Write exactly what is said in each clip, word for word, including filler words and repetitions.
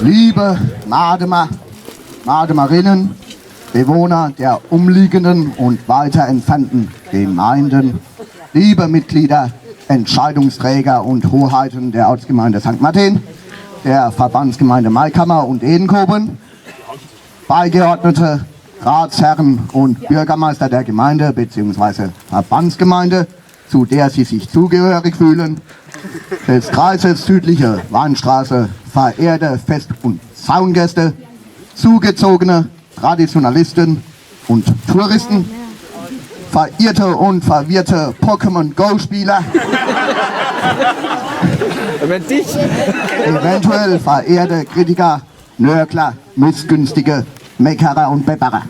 Liebe Mademer, Mademerinnen, Bewohner der umliegenden und weiter entfernten Gemeinden, liebe Mitglieder, Entscheidungsträger und Hoheiten der Ortsgemeinde Sankt Martin, der Verbandsgemeinde Maikammer und Edenkoben, beigeordnete Ratsherren und Bürgermeister der Gemeinde beziehungsweise Verbandsgemeinde, zu der Sie sich zugehörig fühlen, des Kreises Südliche Weinstraße, verehrte Fest- und Zaungäste, zugezogene Traditionalisten und Touristen, verirrte und verwirrte Pokémon-Go-Spieler, Wenn dich. eventuell verehrte Kritiker, Nörgler, Missgünstige, Meckerer und Bepperer.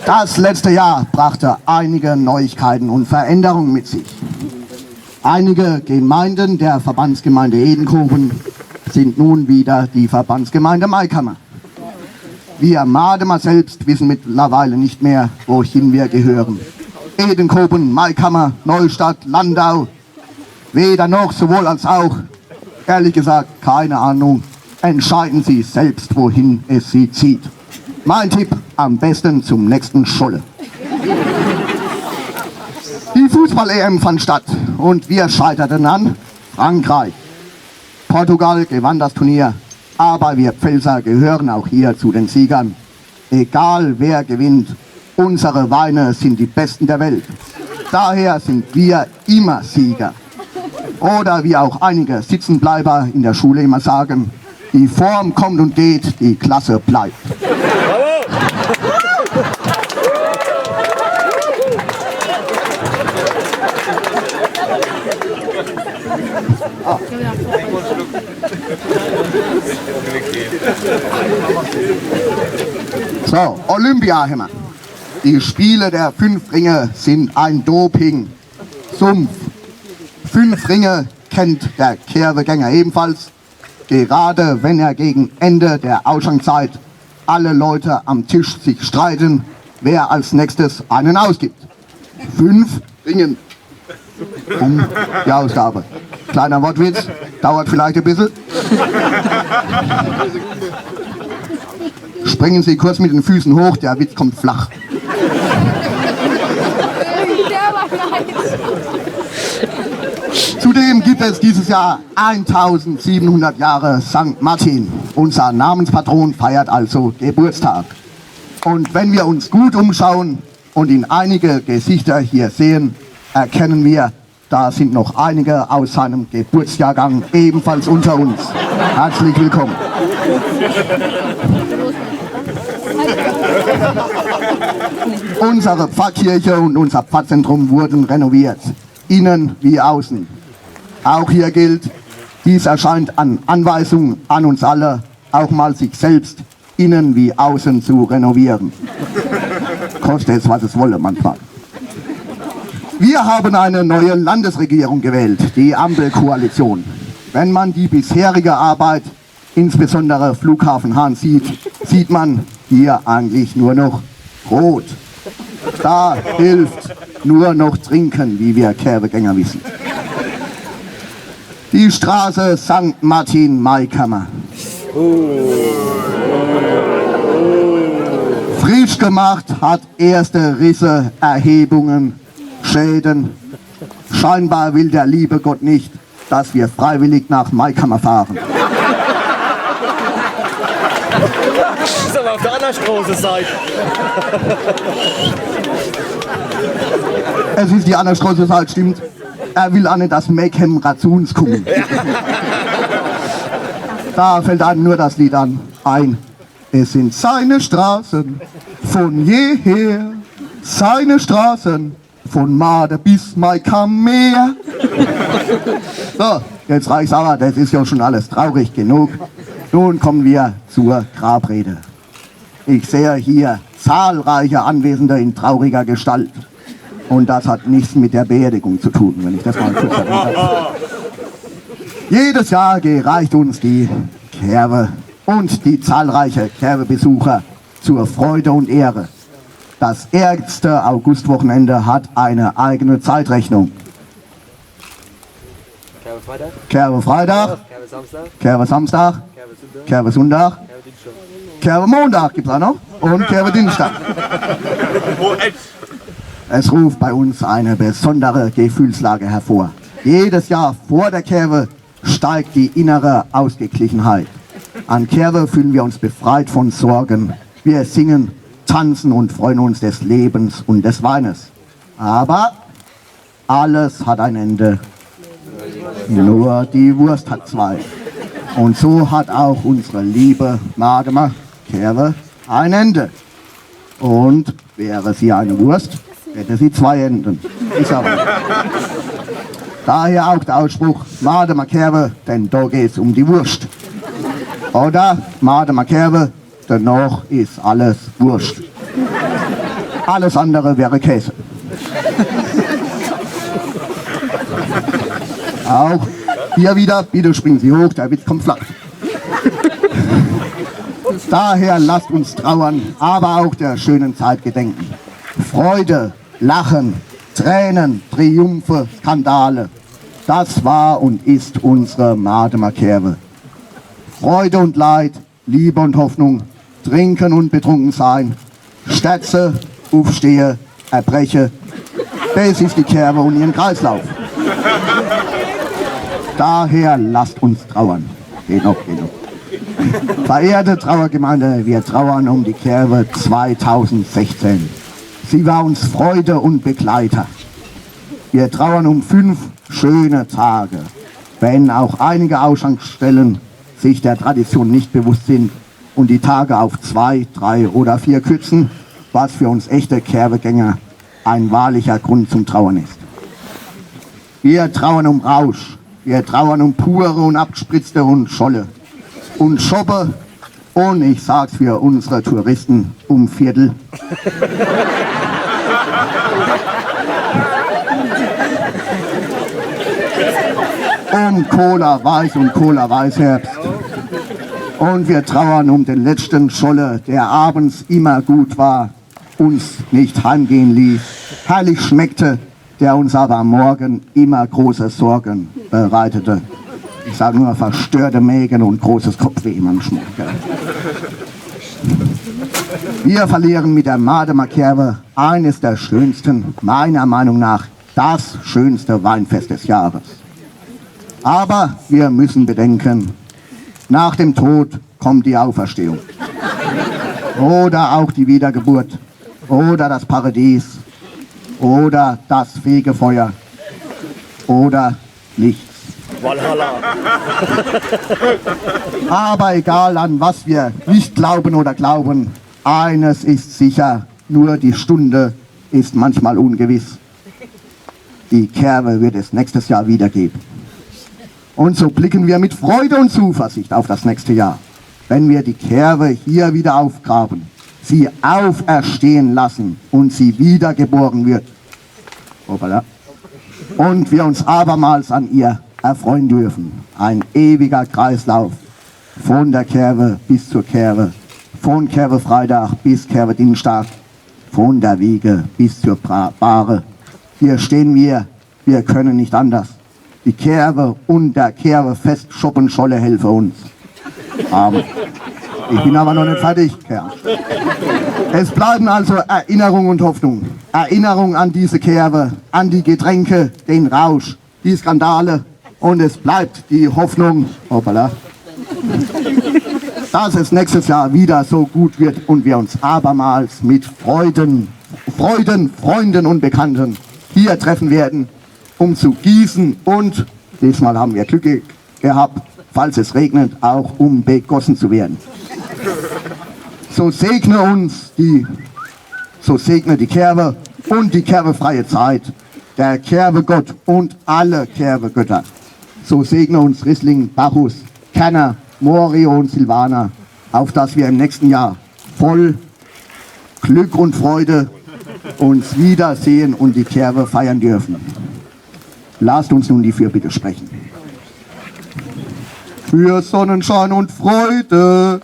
Das letzte Jahr brachte einige Neuigkeiten und Veränderungen mit sich. Einige Gemeinden der Verbandsgemeinde Edenkoben sind nun wieder die Verbandsgemeinde Maikammer. Wir Mademer selbst wissen mittlerweile nicht mehr, wohin wir gehören. Edenkoben, Maikammer, Neustadt, Landau, weder noch, sowohl als auch. Ehrlich gesagt, keine Ahnung. Entscheiden Sie selbst, wohin es Sie zieht. Mein Tipp, am besten zum nächsten Scholle. Die Fußball-E M fand statt und wir scheiterten an Frankreich. Portugal gewann das Turnier, aber wir Pfälzer gehören auch hier zu den Siegern. Egal wer gewinnt, unsere Weine sind die besten der Welt. Daher sind wir immer Sieger. Oder wie auch einige Sitzenbleiber in der Schule immer sagen, die Form kommt und geht, die Klasse bleibt. So, Olympia hämmer. Die Spiele der fünf Ringe sind ein Doping-Sumpf. Fünf Ringe kennt der Kerwegänger ebenfalls. Gerade wenn er gegen Ende der Ausschankszeit alle Leute am Tisch sich streiten, wer als nächstes einen ausgibt. Fünf Ringen um die Ausgabe. Kleiner Wortwitz, dauert vielleicht ein bisschen. Springen Sie kurz mit den Füßen hoch, der Witz kommt flach. Zudem gibt es dieses Jahr eintausendsiebenhundert Jahre Sankt Martin. Unser Namenspatron feiert also Geburtstag. Und wenn wir uns gut umschauen und in einige Gesichter hier sehen, erkennen wir, da sind noch einige aus seinem Geburtsjahrgang ebenfalls unter uns. Herzlich willkommen. Unsere Pfarrkirche und unser Pfarrzentrum wurden renoviert, innen wie außen. Auch hier gilt, dies erscheint an Anweisung an uns alle, auch mal sich selbst innen wie außen zu renovieren. Koste es, was es wolle manchmal. Wir haben eine neue Landesregierung gewählt, die Ampelkoalition. Wenn man die bisherige Arbeit, insbesondere Flughafen Hahn, sieht, sieht man hier eigentlich nur noch Rot. Da hilft nur noch trinken, wie wir Kerwegänger wissen. Die Straße Sankt Martin Maikammer. Frisch gemacht, hat erste Risse, Erhebungen, Schäden. Scheinbar will der liebe Gott nicht, dass wir freiwillig nach Maikammer fahren. Is aber auf der anderen Straßenseite. Es ist die andere Straßenseite, stimmt. Er will auch nicht, dass Meckham zu uns kommen. Da fällt einem nur das Lied an, ein. Es sind seine Straßen von jeher, seine Straßen von Made bis Maikammer. So, jetzt reicht's aber, das ist ja schon alles traurig genug. Nun kommen wir zur Grabrede. Ich sehe hier zahlreiche Anwesende in trauriger Gestalt. Und das hat nichts mit der Beerdigung zu tun, wenn ich das mal kurz erwähnen darf. Jedes Jahr gereicht uns die Kerwe und die zahlreiche Kerwe-Besucher zur Freude und Ehre. Das erste Augustwochenende hat eine eigene Zeitrechnung. Kerwe Freitag, Kerwe Samstag, Kerwe Sonntag, Kerwe Montag gibt's auch noch und Kerwe Dienstag. Es ruft bei uns eine besondere Gefühlslage hervor. Jedes Jahr vor der Kerwe steigt die innere Ausgeglichenheit. An Kerwe fühlen wir uns befreit von Sorgen. Wir singen, tanzen und freuen uns des Lebens und des Weines. Aber alles hat ein Ende. Nur die Wurst hat zwei. Und so hat auch unsere liebe Mademer Kerwe ein Ende. Und wäre sie eine Wurst, hätte sie zwei Enden. Ist aber. Daher auch der Ausspruch, Mademer Kerwe, denn da geht's um die Wurst. Oder Mademer Kerwe, danach ist alles Wurst. Alles andere wäre Käse. Auch hier wieder, bitte springen Sie hoch, der Witz kommt flach. Daher lasst uns trauern, aber auch der schönen Zeit gedenken. Freude, Lachen, Tränen, Triumphe, Skandale. Das war und ist unsere Mademer Kerwe. Freude und Leid, Liebe und Hoffnung, Trinken und Betrunkensein, Sterze, Ufstehe, Erbreche. Das ist die Kerwe und ihren Kreislauf. Daher lasst uns trauern. Geht noch, geht noch. Verehrte Trauergemeinde, wir trauern um die Kerwe zweitausendsechzehn. Sie war uns Freude und Begleiter. Wir trauern um fünf schöne Tage, wenn auch einige Ausschankstellen sich der Tradition nicht bewusst sind und die Tage auf zwei, drei oder vier kürzen, was für uns echte Kerwegänger ein wahrlicher Grund zum Trauern ist. Wir trauern um Rausch, wir trauern um Pure und Abgespritzte und Scholle und Schoppe und ich sag's für unsere Touristen, um Viertel. Um Cola Weiß und Cola Weißherbst. Und wir trauern um den letzten Scholle, der abends immer gut war, uns nicht heimgehen ließ, herrlich schmeckte, der uns aber am Morgen immer große Sorgen bereitete. Ich sage nur verstörte Mägen und großes Kopfweh manchmal. Gell? Wir verlieren mit der Mademer Kerwe eines der schönsten, meiner Meinung nach das schönste Weinfest des Jahres. Aber wir müssen bedenken, nach dem Tod kommt die Auferstehung. Oder auch die Wiedergeburt. Oder das Paradies. Oder das Fegefeuer. Oder nichts. Valhalla. Aber egal, an was wir nicht glauben oder glauben, eines ist sicher, nur die Stunde ist manchmal ungewiss. Die Kerwe wird es nächstes Jahr wieder geben. Und so blicken wir mit Freude und Zuversicht auf das nächste Jahr, wenn wir die Kerwe hier wieder aufgraben, sie auferstehen lassen und sie wiedergeboren wird. Hoppala. Und wir uns abermals an ihr erfreuen dürfen. Ein ewiger Kreislauf. Von der Kerwe bis zur Kerwe. Von Kerwe Freitag bis Kerwe Dienstag. Von der Wiege bis zur Bahre. Hier stehen wir. Wir können nicht anders. Die Kerwe und der Kerwefestschoppe Scholle helfen uns. Amen. Ich bin aber noch nicht fertig. Ja. Es bleiben also Erinnerung und Hoffnung. Erinnerung an diese Kerwe, an die Getränke, den Rausch, die Skandale. Und es bleibt die Hoffnung, hoppala, dass es nächstes Jahr wieder so gut wird und wir uns abermals mit Freuden, Freuden, Freunden und Bekannten hier treffen werden, um zu gießen und, diesmal haben wir Glück ge- gehabt, falls es regnet, auch um begossen zu werden. So segne uns die, so segne die Kerwe und die kerwefreie Zeit, der Kerwegott und alle Kerwegötter. So segne uns Riesling, Bacchus, Kerner, Morio und Silvaner, auf dass wir im nächsten Jahr voll Glück und Freude uns wiedersehen und die Kerwe feiern dürfen. Lasst uns nun die Fürbitte sprechen. Für Sonnenschein und Freude,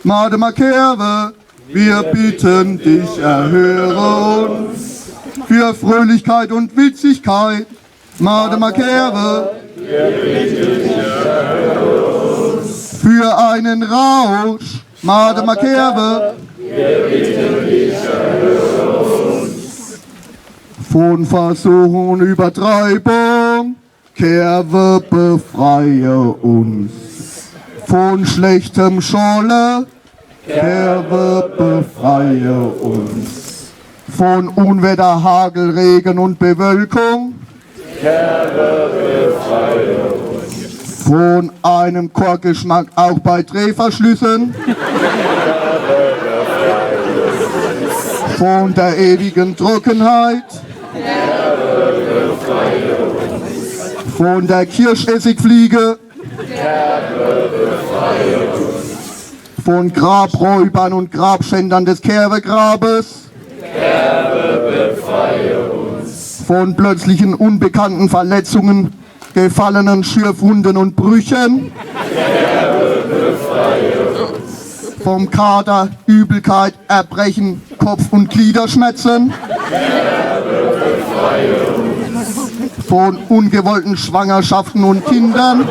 Mademer Kerwe, wir bitten dich, erhöre uns. Für Fröhlichkeit und Witzigkeit, Mademer Kerwe, Für einen Rausch, Made Makerwe. Von Versuchung und Übertreibung, Kerwe, befreie uns. Von schlechtem Schorle, Kerwe, befreie uns. Von Unwetter, Hagel, Regen und Bewölkung, von einem Korkgeschmack auch bei Drehverschlüssen, von der ewigen Trockenheit, von der Kirschessigfliege, von Grabräubern und Grabschändern des Kerwe-Grabes, von plötzlichen unbekannten Verletzungen, gefallenen Schürfwunden und Brüchen, vom Kater, Übelkeit, Erbrechen, Kopf- und Gliederschmerzen, von ungewollten Schwangerschaften und Kindern,